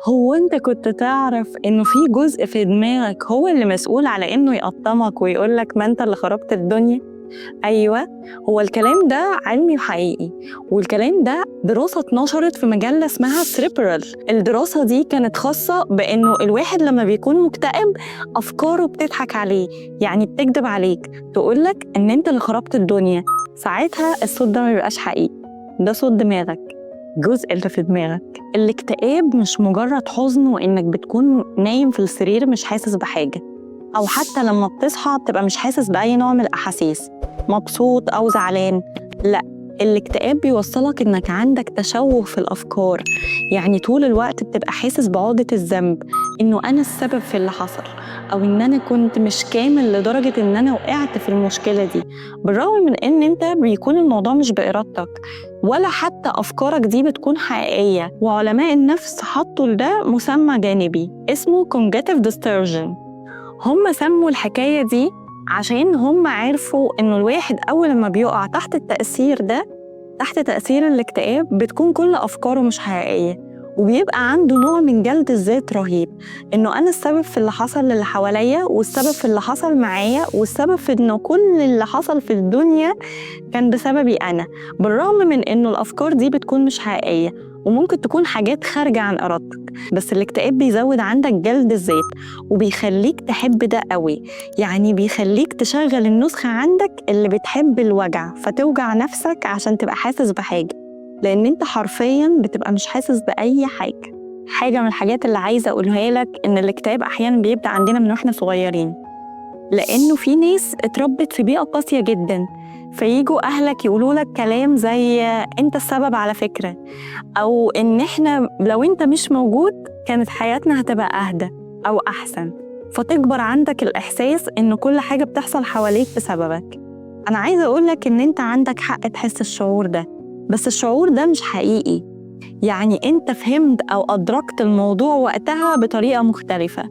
هو أنت كنت تعرف إنه في جزء في دماغك هو اللي مسؤول على إنه يقطمك ويقول لك ما أنت اللي خربت الدنيا؟ أيوه، هو الكلام ده علمي وحقيقي، والكلام ده دراسة اتنشرت في مجلة اسمها Cerebral. الدراسة دي كانت خاصة بإنه الواحد لما بيكون مكتئب أفكاره بتضحك عليه، يعني بتكذب عليك، تقول لك إن أنت اللي خربت الدنيا. ساعتها الصوت ده ما بيبقاش حقيقي، ده صوت دماغك، الجزء اللي في دماغك. الاكتئاب مش مجرد حزن وإنك بتكون نايم في السرير مش حاسس بحاجة، أو حتى لما بتصحى بتبقى مش حاسس بأي نوع من الأحاسيس، مبسوط أو زعلان. لا، الاكتئاب بيوصلك إنك عندك تشوه في الأفكار، يعني طول الوقت بتبقى حاسس بعقدة الذنب، إنه أنا السبب في اللي حصل، أو إن أنا كنت مش كامل لدرجة إن أنا وقعت في المشكلة دي، بالرغم من إن أنت بيكون الموضوع مش بإرادتك ولا حتى أفكارك دي بتكون حقيقية. وعلماء النفس حطوا لده مسمى جانبي اسمه cognitive distortion. هم سموا الحكاية دي عشان هم عرفوا إنه الواحد أول ما بيقع تحت التأثير ده، تحت تأثير الاكتئاب، بتكون كل أفكاره مش حقيقية، وبيبقى عنده نوع من جلد الذات رهيب، إنه أنا السبب في اللي حصل للي حواليا، والسبب في اللي حصل معايا، والسبب في إنه كل اللي حصل في الدنيا كان بسببي أنا، بالرغم من إنه الأفكار دي بتكون مش حقيقية وممكن تكون حاجات خارجة عن إرادتك. بس الاكتئاب بيزود عندك جلد الذات وبيخليك تحب ده قوي، يعني بيخليك تشغل النسخة عندك اللي بتحب الوجع، فتوجع نفسك عشان تبقى حاسس بحاجة، لأن أنت حرفياً بتبقى مش حاسس بأي حاجة. حاجة من الحاجات اللي عايزة أقولها لك إن الاكتئاب أحياناً بيبدأ عندنا من وإحنا صغيرين، لأنه في ناس اتربت في بيئة قاسية جداً، فييجوا أهلك يقولوا لك كلام زي أنت السبب على فكرة، أو إن إحنا لو أنت مش موجود كانت حياتنا هتبقى أهدى أو أحسن، فتكبر عندك الإحساس إن كل حاجة بتحصل حواليك بسببك. أنا عايزة أقول لك إن أنت عندك حق تحس الشعور ده، بس الشعور ده مش حقيقي. يعني أنت فهمت أو أدركت الموضوع وقتها بطريقة مختلفة.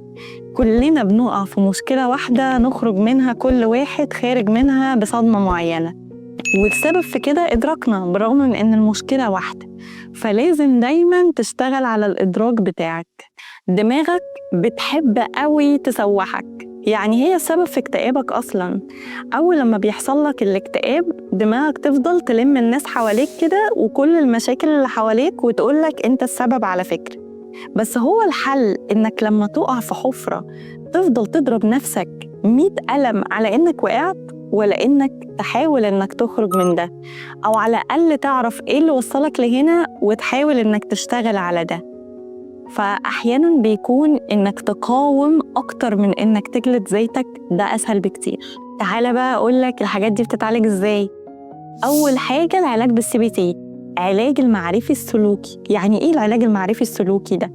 كلنا بنقع في مشكلة واحدة نخرج منها كل واحد خارج منها بصدمة معينة، والسبب في كده إدراكنا بالرغم من إن المشكلة واحدة. فلازم دايماً تشتغل على الإدراك بتاعك. دماغك بتحب قوي تسوحك، يعني هي السبب في اكتئابك أصلاً. أول لما بيحصل لك الاكتئاب دماغك تفضل تلم الناس حواليك كده وكل المشاكل اللي حواليك وتقول لك أنت السبب على فكرة. بس هو الحل إنك لما تقع في حفرة تفضل تضرب نفسك 100 قلم على إنك وقعت، ولا إنك تحاول إنك تخرج من ده، أو على الأقل تعرف إيه اللي وصلك لهنا وتحاول إنك تشتغل على ده. فأحياناً بيكون إنك تقاوم أكتر من إنك تجلد ذاتك، ده أسهل بكتير. تعالى بقى أقول لك الحاجات دي بتتعالج إزاي. أول حاجة العلاج بالCBT، علاج المعرفي السلوكي. يعني إيه العلاج المعرفي السلوكي ده؟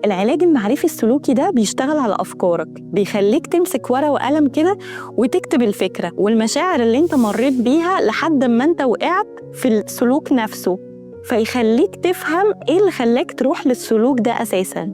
العلاج المعرفي السلوكي ده بيشتغل على أفكارك، بيخليك تمسك ورقة وقلم كده وتكتب الفكرة والمشاعر اللي انت مريت بيها لحد ما انت وقعت في السلوك نفسه، فيخليك تفهم إيه اللي خلاك تروح للسلوك ده أساساً.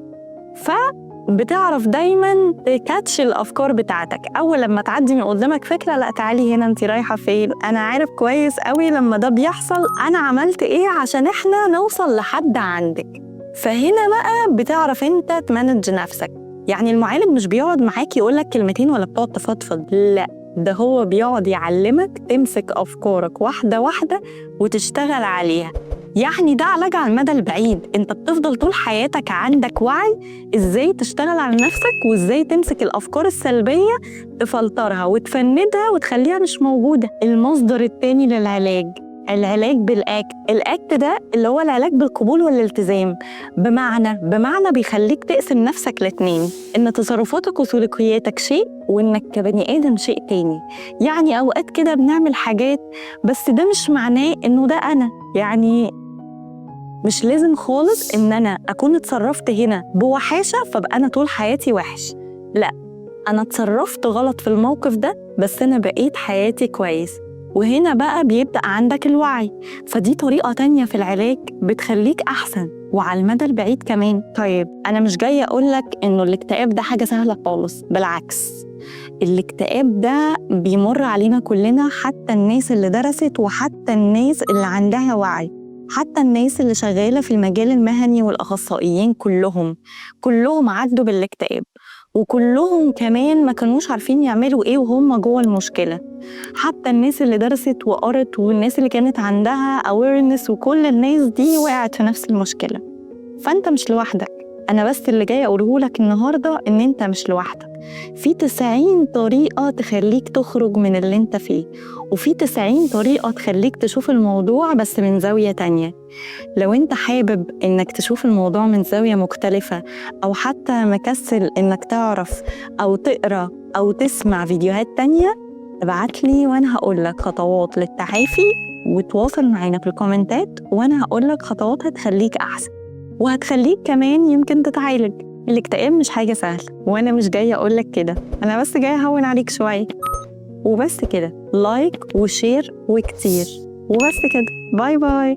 فبتعرف دايماً تكاتش الأفكار بتاعتك. أول لما تعدي من قدامك فكرة، لا تعالي هنا انت رايحة فين، أنا عارف كويس قوي لما ده بيحصل أنا عملت إيه عشان إحنا نوصل لحد عندك. فهنا بقى بتعرف انت تمانج نفسك. يعني المعالج مش بيقعد معاك يقولك كلمتين ولا بتقعد تفضفض، لا ده هو بيقعد يعلمك تمسك أفكارك واحدة واحدة وتشتغل عليها. يعني ده علاج على المدى البعيد، انت بتفضل طول حياتك عندك وعي ازاي تشتغل على نفسك وازاي تمسك الأفكار السلبية تفلترها وتفندها وتخليها مش موجودة. المصدر التاني للعلاج العلاج بال ACT. ال ACT ده اللي هو العلاج بالقبول والالتزام، بمعنى بيخليك تقسم نفسك لاتنين، إن تصرفاتك وسلوكياتك شيء وإنك كبني آدم شيء تاني. يعني أوقات كده بنعمل حاجات بس ده مش معناه إنه ده أنا، يعني مش لازم خالص إن أنا أكون اتصرفت هنا بوحاشة فبقى أنا طول حياتي وحش، لا أنا اتصرفت غلط في الموقف ده بس أنا بقيت حياتي كويس. وهنا بقى بيبدأ عندك الوعي. فدي طريقة تانية في العلاج بتخليك أحسن وعلى المدى البعيد كمان. طيب أنا مش جاية أقولك إنه الاكتئاب ده حاجة سهلة خالص، بالعكس الاكتئاب ده بيمر علينا كلنا، حتى الناس اللي درست وحتى الناس اللي عندها وعي. حتى الناس اللي شغالة في المجال المهني والأخصائيين كلهم عدوا بالاكتئاب، وكلهم كمان ما كانوش عارفين يعملوا إيه وهم جوه المشكلة. حتى الناس اللي درست وقرت والناس اللي كانت عندها awareness وكل الناس دي وقعت في نفس المشكلة. فأنت مش لوحدك. أنا بس اللي جاي أقوله لك النهاردة إن أنت مش لوحدك. في 90 طريقة تخليك تخرج من اللي أنت فيه، وفي 90 طريقة تخليك تشوف الموضوع بس من زاوية تانية. لو أنت حابب إنك تشوف الموضوع من زاوية مختلفة، أو حتى مكسل إنك تعرف أو تقرأ أو تسمع فيديوهات تانية، ابعتلي وأنا هقولك خطوات للتعافي، وتواصل معانا في الكومنتات وأنا هقولك خطوات هتخليك أحسن وهتخليك كمان يمكن تتعالج. الاكتئاب مش حاجة سهلة، وأنا مش جاية أقولك كده، أنا بس جاية أهون عليك شوية. وبس كده، like و share وكتير، وبس كده، bye bye.